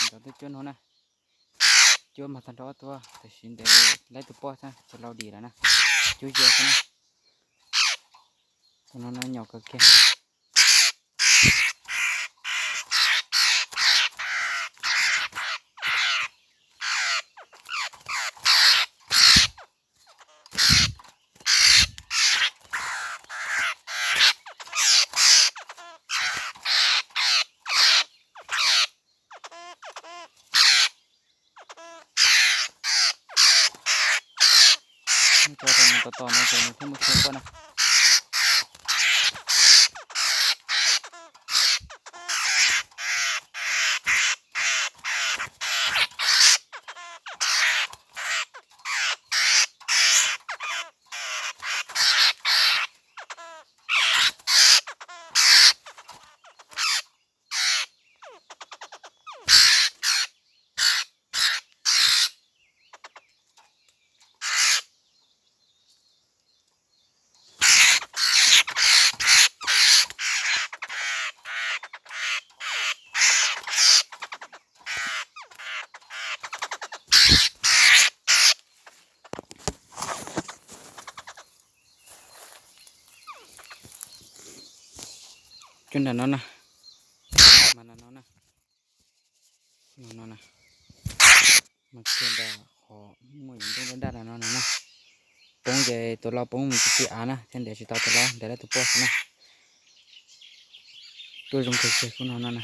Nrov twb cuab no na. Cuab mas tag nrho ob tug, tam sim ntawd laib tus poj xwb, tsis lau dim lawm na. Cuab zia xwb na. Tus no no nyom kawg kiag. Nws tso rau nws tos tos no ces nws thiaj muaj txhua quaj na. Cuab nram no na, mas nram no na, no no na, mas kiag ntawm qhov muaj yam nplooj daj daj no no na. Poob ces tus lau poob mus tsis ti av na, thiab ntiav tsis tau tus lau, ntiav lawm tus poj xwb na. Tuaj zoo kawg kiag khub no no na.